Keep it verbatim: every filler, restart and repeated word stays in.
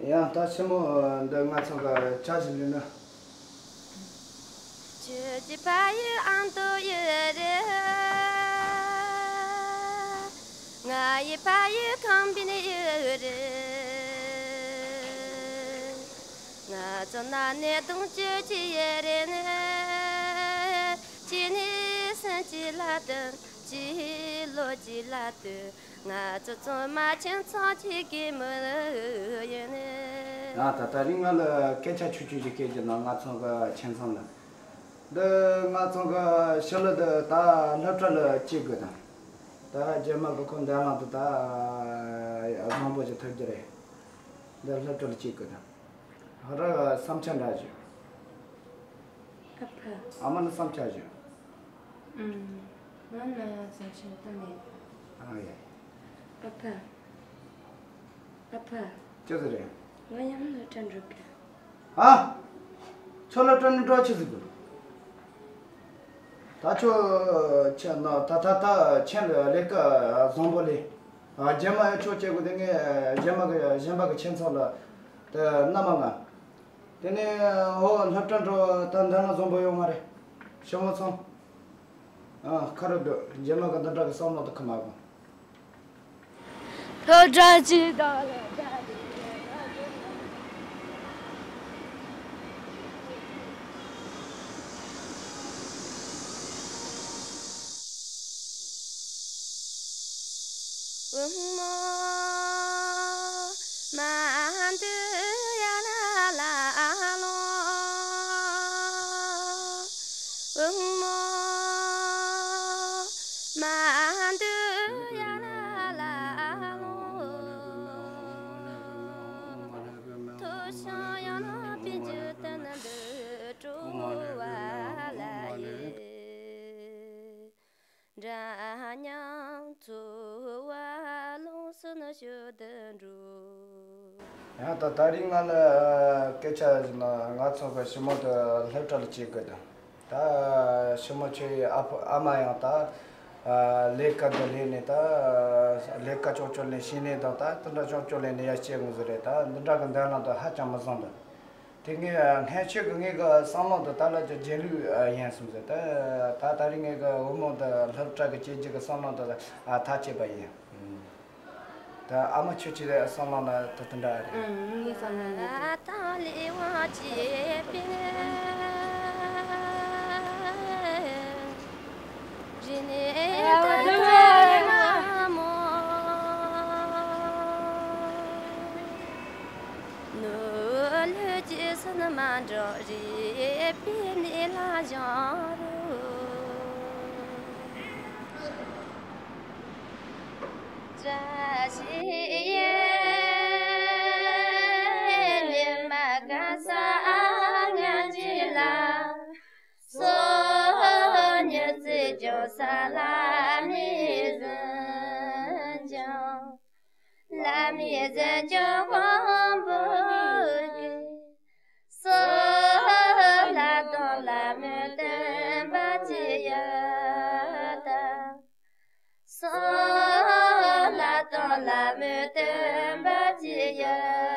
ཡང་ད་ཞི་མོ་འདི་ང་ཚང་གི་ཇ་ཞིག་ལེན་ན། ཁྱོད་ཀྱི་ཕ་ཡུལ་ཨ་མདོ་ཡུལ་རེད། ང་ཡི་ཕ་ཡུལ་ཁམས་པའི་ཡུལ་རེད། ང་ཚོ་ན་ནས་གདུང་བཅུ་གཅིག་ཡི་རེད་ནི། གཅིག་ནས་སུམ་ཅུ་ལ་བསྟུན། གཅིག་ལོ་གཅིག་ལ་བསྟུན། ང་ཚོ་ཚང་མ་ཁྱིམ་ཚང་གཅིག་གི་མི་ཡིན་ནི། ཡང་ད་ད་རིང་ང་ལ་སྐད་ཆ་ཆུང་ཆུང་ཞིག་སྐད་རྒྱབ་ན། ང་ཚང་གི་ཁྱིམ་ཚང་ལ། འདི་ང་ཚང་གི་ཞི་ལི་འདི་ད་སློབ་གྲྭ་ལ་སྐྱེལ་དགོས་དང་། ད་རྗེས་མ་གི་ཁོ་འདན་ལང་དུ་ད་བཟང་པོ་ཞིག་ཐོབ་རྒྱུ་རེད། འདི་སློབ་གྲྭ་ལ་སྐྱེལ་དགོས་དང་། ཧ་ར་བསམ་འཆར་འདྲ་ཞིག་ཨ་ཕ། ཨ་མ་ནི་བསམ་འཆར་ཞིག་ཨུམ། ང་ན་ཡང་བསམ་འཆར་ད་མེད། ཨ་ཡ། ཨ་ཕ། ཨ་ཕ། ཅི་ཟེར་རེད། ང་ཡང་སློབ་གྲྭ་འགྲོ་གི། ཨ། ཁྱོད་སློབ་གྲྭ་ནས་འགྲོ་ཆི་ཟིག་དགོས། ད་ཁྱོད་ཁྱེད་ན་ད་ད་ད་ཁྱེད་ལ་ལས་ཀ་བཟང་པོ་ལས། ཨ། རྗེས་མ་ཡང་ཁྱོད་སྐྱེལ་དགོས་དེ། ངས་རྗེས་མ་གི་གཞན་པ་གི་ཁྱིམ་ཚང་ལ་དེ་མནའ་མ་ང་། དེ་ནས་ཨོ་སློབ་གྲྭ་འགྲོ་ད་འདན་ལང་བཟང་པོ་ཡོང་མ་རེད། ཞི་མོ་ཚང་། ཨ། ཁ་རུ་སྡོད། རྗེས་མ་གི་འདི་འདྲ་གི་བསམ་བློ་དེ་ཁ་མ་གོ། སློབ་གྲྭ་གཅིག་དང་ལས་ཀ་གཅིག་འགྲོ་བ་ལ་ཡི། འདྲ་མཉམ་འཚོ་བ་ལོངས་སུ་ནི་སྤྱོད་དུ་འགྲོ། ཡང་ད་ད་རིང་ང་ལ་སྐད་ཆ་ཞིག་ན། ང་ཚོ་གི་ཞི་མོ་དེ་སློབ་གྲྭ་ལ་སྐྱེལ་དགོས་དང་། ད་ཞི་མོ་ཁྱོད་ཡི་ཨ་ཕ་ཨ་མ་ཡང་ད་ལས་ཀ་འདི་ལས་ནས། ད་ལས་ཀ་ཅོག་ཅོག་ལས་ཤེས་ནས་དང་། ད་དེ་འདྲ་ཅོག་ཅོག་ལས་ནས་ཡར་སྐྱེལ་དགོས་ཟེར་རེད། ད་འདི་འདྲ་གི་འདན་ལང་དེ་ཧ་ཅང་མི་བཟང་འདུག་དེ་ངས་སྔན་ཆད་ཀྱི་ངའི་གི་བསམ་བློ་དེ་ད་ལ་ཅིག་རྗེས་ལུས་ཡིན་སོང་ཟེར། ད་ད་ད་རིང་ངའི་གི་བུ་མོ་དེ་སློབ་གྲྭ་གི་སྐྱེལ་རྒྱུ་གི་བསམ་བློ་དེ་ཨ་ཐག་བཅད་པ་ཡིན། ད་ཨ་མ་ཁྱོད་ཀྱི་བསམ་བློ་ལ་ད་དེ་འདྲ་རེད། ཨང་། ངའི་བསམ་བློ་ལ་ད་ལས་དབང་བྱེད་པའི་རིག་གནས་ད་ལྟ་མ་མོ། ནོར་ལུག་ཅི་སུན་མ་འགྲོ་རེ་པི་ནི་ལ་བཞག་རུ། བཀྲ་ཤིས་ཡེ་ལེ་མ་ག་ས་ང་ཅི་ལ། སོ་ཉི་ཚེ་ཇོ་ས་ལ་མི་ཟིན་ཅང་། ལ་མི་ཟན་ཅོ་ཧོན་བུ་གི། སོ་ལ་དང་ལ་མི་སྟོན་པ་ཅི་ཡོད་དམ། སོ་ལ་དང་ལ་མི་སྟོན་པ་ཅི་ཡོད།